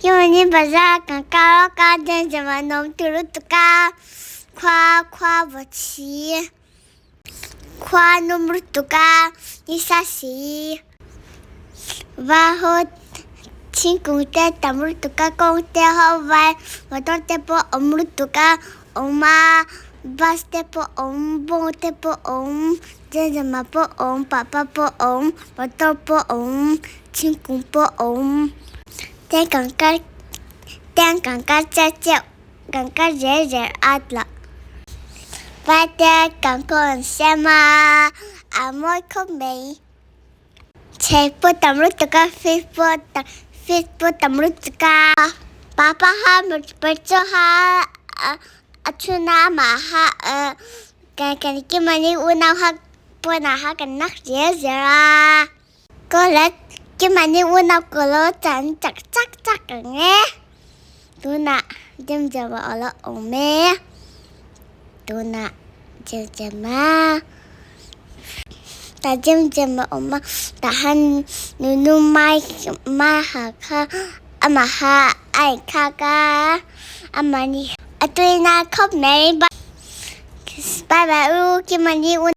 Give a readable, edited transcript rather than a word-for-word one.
Kimani bazar kan kal a ka danger a nuam tur lutuk a, khua khua vaw chhi, khua num lutuk a, nisa si, va haw thingkung te tam lutuk a, kawng te ho vai motor te pawh awm lutuk a, awm a, bus te pawh awm, bawng te pawh awm, danger pawh awm, papa pawh awm, motor pawh awm. Thingkung pawh a awm. Ten kan kal ten kan kal chiah chiah kan kal zel zel a tla. Vaite kan khaw an siam a, a mawi khawp mai. Chhei pawh tam lutuk a, fish pawh tam fish pawh tam lutuk a. Papa ha petrol ha a chhun a amah ha kan kan kimani unau ha pawnah ha kan nak zel zel a. Kawla kimani unau kawla chan chak chak chak ang e. Tunah Jemjema a la awm e. Tunah Jemjema tah Jemjema a awm a tah han nunu mai mai ha kha amah kha a inkhak a amahni a tuina khawp mai bye bye u kimani unau.